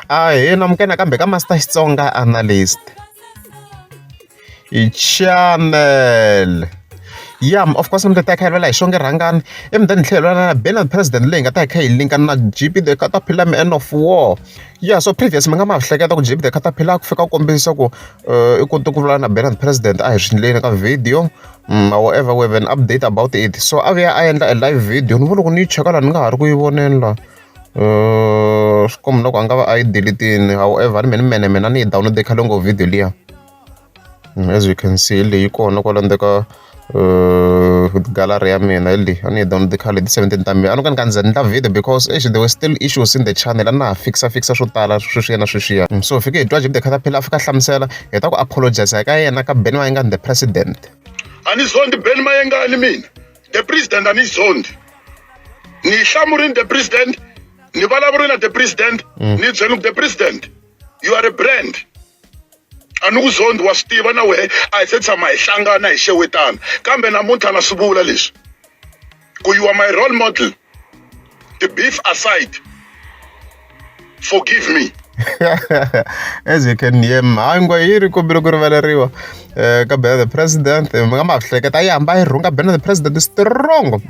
Ahee namukela nakambe ka Master Xitsonga Analyst channel. Ya of course mi ta kha hi hi Xonge Rhangani ivi then hi tlhela hi na Benard President leyi nga ta hi kha hi linka na G_P the Caterpillar Man of War. Ya so previous mi nga ma hleketa ku G_P the Caterpillar ku fika ku kombisa ku i kote ku vulavula na Benard President a hi swi endleni ka video however we have an update about it. So a vuya a endla a live video ni vona loko ni yi cheka laha ni nga ha ri ku yi voneni laha. Swi komba na ku a nga va a yi delete-ini however ni mene mina ni yi download khale ngopfu video liya. As you can see leyi kona kwala ndzeni ka gallery ya mina hi leyi a ni yi download khale hi ti 17 ta May a no ka ni ka ni za ni endla video because eish there were still issues in the channel a na ha fix-a fixa swo tala sweswiya na sweswiya. So fike hi twa G_P the Caterpillar a fika a hlamusela hi ta ku apologize ka yena ka Benny Mayengani the president. A ni zondi Benny Mayengani mina the president a ni zondi ni yi hlamurini the president ni vulavuri na the president ni byeli ku the president you are a brand a ni ku zondi wa swi tiva na wehe a hi se tshama hi hlangana hi xewetana kambe namuntlha na swi vula leswi ku you are my role model the beef aside forgive me. As you can hear mhangu yi ri kombela ku rivaleriwa ka Benny the President mi nga ma hleketa yi hamba yi rhunga Benny the President strong.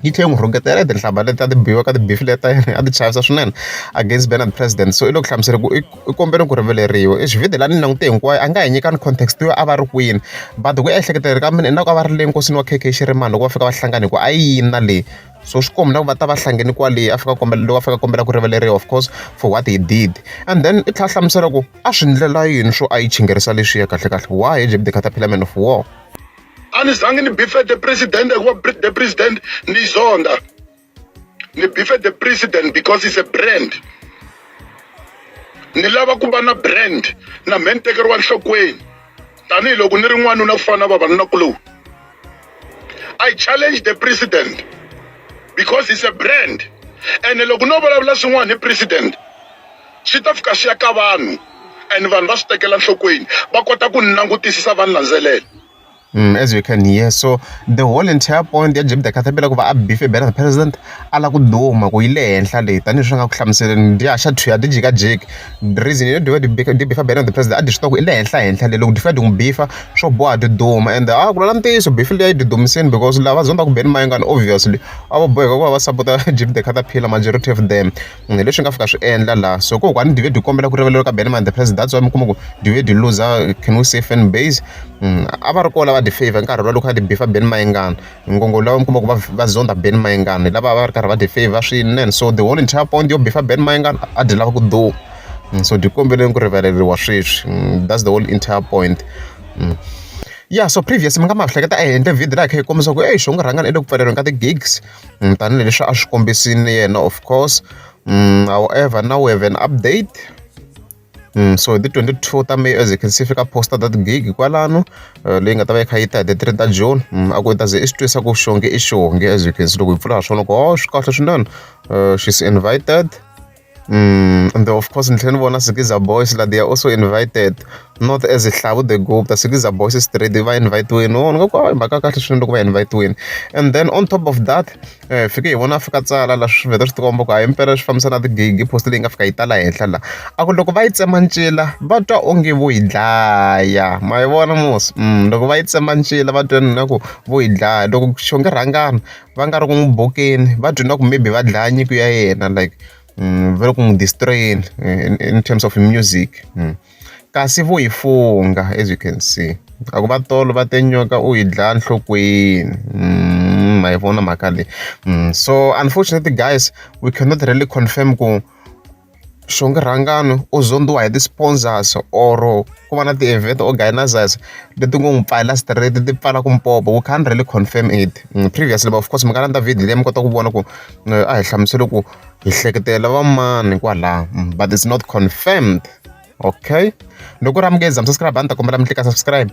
Yi tlhela yi n'wi rhungetela tinhlamba leti a ti biwa ka ti-beef leti ta yena a ti chavisa swinene against Benny the President. So i le ku hlamusela ku i kombela ku rivaleriwa. Exi video la ni langute hinkwayo a nga hi nyikani context yo a va ri kwini but ku ehleketela ka mina ingaku a va ri le nkosini wa K_K Shirimani loko va fika va hlangana hi ku a yi yini na leyi. So swi komba na ku va ta va hlangene kwale a fika kombela loko a fika kombela ku rivaleriwa of course for what he did and then i tlhela a hlamusela ku a swi ndlela yini swo a yi chingerisa leswiya kahle kahle why G_P the Caterpillar Man of War. A ni zangi ni beef the president hikuva the president ni zonda ni beef the president because he's a brand ni lava ku va na brand na mhe ni tekeriwa nhlokweni tanihiloko ni ri n'wanuna ku fana na vavanuna kuloni. I challenge the president because he's a brand and loko no vulavula swin'wana hi president swi ta fika swi ya ka vanhu and vanhu va swi tekela nhlokweni va kota ku ni langutisisa va ni landzelela. As you can hear, so the whole entire point ya G_P the Caterpillar ku va a beef Benny the President a lava ku duma ku yi le henhla leyi tanihileswi nga ku hlamuseleni dya xa thuya dyi jikajiki reason yo dyi va dyi beef Benny the President a dyi swi tiva ku i le henhla henhla leyi loko dyi fika dyi n'wi beef swo boha dyi duma and a ku vulavula ntiyiso beef liya yi dyi dumisini because lava zondaku Benny Mayengani obviously a va boheka ku va va support-a G_P the Caterpillar majority of them hi leswi nga fika swi endla laha so kokwani dyi ve dyi kombela ku rivaleriwa ka Benny Mayengani the President that's why mi kuma ku dyi ve dyi lose can we say fan base a va ri kona lava dyi favor nkarhi lowu loko a dyi beef Benny Mayengani ngopfungopfu lava mi kuma ku va va zonda Benny Mayengani lava a va ri karhi va dyi favor swinene so the whole entire point yo beef Benny Mayengani a dyi lava ku duma so dyi kombeleni ku rivaleriwa sweswi that's the whole entire point. Yeah so previous mi nga ma hleketa a hi endle video laha hi kha hi kombisa ku ey Xongi Rhangani i le ku pfaleriweni ka ti-gigs tanihileswi a swi kombisini yena of course. However now we have an update. So hi ti 22 ta May as you can see fika posta that gig kwalano leyi nga ta va yi kha yi ta hi ti 3 ta June a ku i ta ze i swi twisa ku Xongi i Xongi as you can see loko hi pfula ha swona ku oh swi kahle swinene she's invited. And of course ni tlhela ni vona Sikiza Boys la they are also invited not as Hlavu the Gupta Sikiza Boys straight va invite-wini oh ni nga ku i mhaka kahle swinene loko va invite-wini and then on top of that fike hi vona a fika tsala la swi vheta swi tikomba ku hayi impela swi fambisana na tigigi post leyi nga fika yi tala henhla la a ku loko va yi tsema ncila va twa onge vo yi dlaya ma yi vona mos loko va yi tsema ncila va twa na ku vo yi dlaya loko Xongi Rhangani va nga ri ku n'wi bokeni va twa na ku maybe va dlaya nyiko ya yena like va le ku n'wi destroy-eni in terms of music kasi vo yi fungha as you can see a ku va tolo va te nyoka u yi dlaya nhlokweni ma yi vona mhaka leyi so unfortunately guys we cannot really confirm ku Xongi Rhangani u zondiwa hi ti-sponsors or ku va na ti-event organizers leti ngo n'wi pfala straight ti pfala ku mpopo we can't really confirm it previously but of course mi nga landza video leyi mi kota ku vona ku a hi hlamusele ku hi hleketela va mani kwalaho but it's not confirmed. Okay loko ri amukeza mi subscribe a ni ta kombela mi tlika subscribe.